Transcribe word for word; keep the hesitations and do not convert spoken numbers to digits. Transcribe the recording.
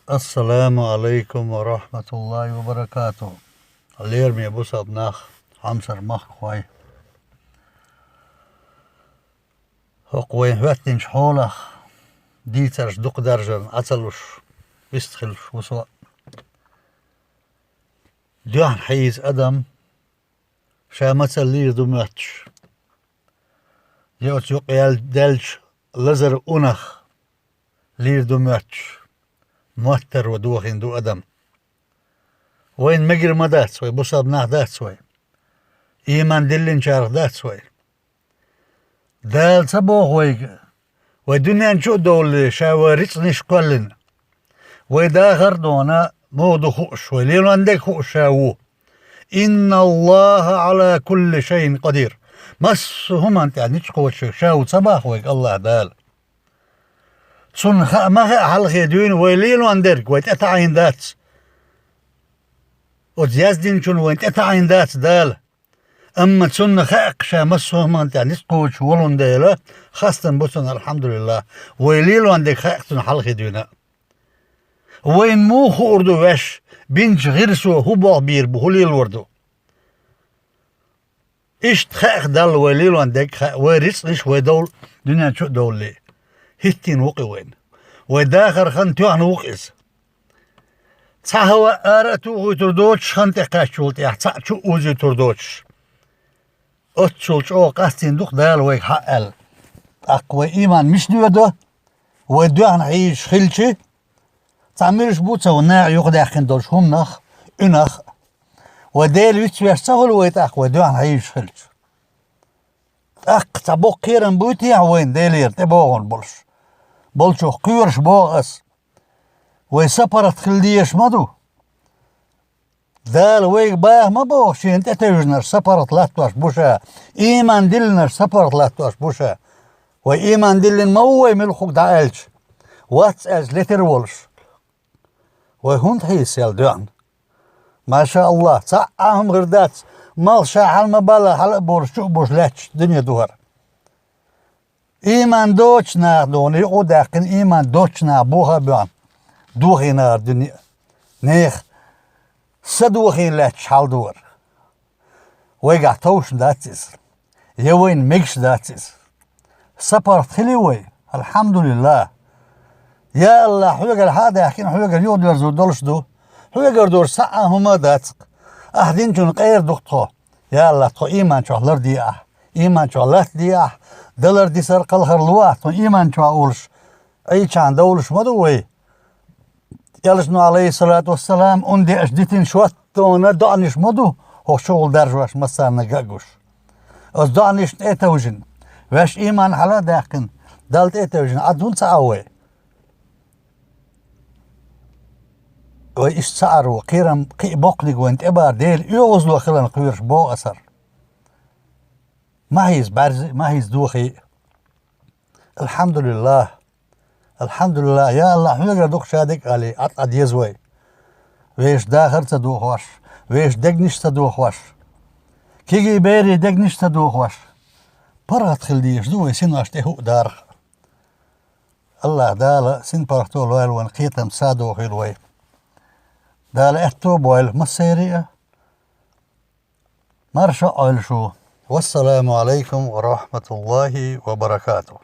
Ассаламу Ӏалайкум ва рахьматуллахӀи ва баракатухӀ. Лераме бусалба нах, хьамсара махкахой. ХӀокху вайн хӀоьттинчу хьолах дийцарш дукха даржарна Ӏа ца луш, вистхилаш ву со. Дуьхьал хьийза адам ша мацалла лийр ду моьттуш. Я оцу юкъа ял-, даьллачу лазар унах лийр ду моьттуш, моттаро дохийна ду адам. Вайна мегар ма дац вай, бусалба нах дац вай. Ийман диллинчарах дац вай. Дала ца боху вайга, вай дуьнен чу а довлале, ша вай рицкъанаш кхоьллина. Вай дахар а дона, муха ду хууш, вай лелон дерг хууш ша ву. «Инна Аллаха Ӏала кулли шайин къадир». Массо а хӀуманна тӀехь ницкъ кхочуш ша ву ца боху вайга АллахӀ Дала. Цунна хаа ма хаьа хьалхе дуьйна вай лелон дерг, вай тӀетаӀийна дац. Оцу яздинчунна вайн тӀетаӀийна дац Дала. Амма Цунна хаьа-кх ша массо а хӀуманна тӀехь ницкъ кхочуш волун дела, хастам бу Цунна, алхьамдулиллахӀ, вай лелон дерг хаьа-кх Цунна хьалхе дуьйна. Вайна муха хуур ду ваьш бинчу гӀирсо хӀун болх бийр бу, хӀун лелор ду? Иштта хаьа-кх Далла вай лелон дерг хаьа, вай рицкъанаш, вай довла дуьнен чу а довлале. ХӀиттийна ву-кх и вайна. Вай дахар хан тоьхна ву-кх иза. Цхьа хӀаваъ ара а тухуьйтур доцуш, хан тӀе кхаьччул тӀехь цхьаъ чу а узуьйтур доцуш. Оццул чӀогӀа къастийна ду-кх Дала вайга хьаъ аьлла. ТӀаккха вай ийман мича доьду? Вай доьхна хьийзаш хилча, цхьа муьлш бу ца ву наха юхадаьккхина долуш хӀуманах, уьнах а. Вай Дела вицвеш ца хуьлу вай тӀаккха, вай доьхна хьийзаш хилча? ТӀаккха цхьа боккха кхерам буй техьа вайна Делера тӀебогӀун болуш? Болчух кхоьруш боху ас. Вай сапаргӀат хила дезаш ма ду. Дала вайга баха ма боху, Шена тӀетевжинарш сапаргӀат латтош бу Ша, ийман диллинарш сапаргӀат латтош бу Ша. Вай ийман диллина ма ву вай муьлххачуьнга дӀааьлча, вац аьлча летира волуш. Вай хӀунда хьийза сел доьхна? Маша АллахӀ, цхьа а хӀума хир дац, малх ша хьала ма балла, хьала а болуш, чу а болуш лаьтташ дуьне ду хӀара. Ийман доцучу наха дона, юкъа а даьккхина, ийман доцучу наха боха а боьхна, дохийнера дуьне а. Нехан са дохийна лаьтташ хьал ду хӀара. Вайгахь товш дац иза. Я вайна мегаш дац иза. СапаргӀат хили вай, алхьамдулиллахӀ. Я АллахӀ, хьоьгара хьа а даьхкина, хьоьгара юхадоьрзур долуш ду. Хьоьгара долуш цхьа а хӀума а дац-кх. Ахь динчунна къера ду-кх тхо. Я АллахӀ, тхо ийман чохь ларде ахь. Ийман чохь латтаде ахь. Далар, дисар, кхалхар ло ахь тхуна ийман чохь олуш. Ӏийчахьана довлуш ма ду вай. Элчано, Ӏалайхиссалату вассалам, ун деаш дитина шоттона доӀанаш ма ду, хӀокху чухула даржош массарна а гуш. Оцу доӀанашна тӀе а тевжина, ваьш ийман хьала а даьккхина, Далла тӀе а тевжина, Ӏад ву ца Ӏа вай? Вай иштта ца Ӏаро, кхерам кхин а боккханиг вайна тӀебар Дела оьгӀазло хиларна кхоьруш боху аса хӀара. Ма хьийза бӀаьрзе а, ма хьийза дохе а. АлхьамдулиллахӀ! АлхьамдулиллахӀ! Я АллахӀ, хьоьгара ду-кх ша дерг а, алий, Ӏад-Ӏад еза вай. Вешан дахар а ца дохош, вешан дегнаш а ца дохош, кегий берийн дегнаш а ца дохош, паргӀат хила дезаш ду вай, синош тӀе хӀуъа дарах. АллахӀ Дала синпаргӀато лойла вайн кхетам, са дохийла вай. Дала аьтто а бойла массеран а. Марша Ӏойла шу. Вассаламу Ӏалайкум ва рахьматуллахӀи ва баракатухӀ.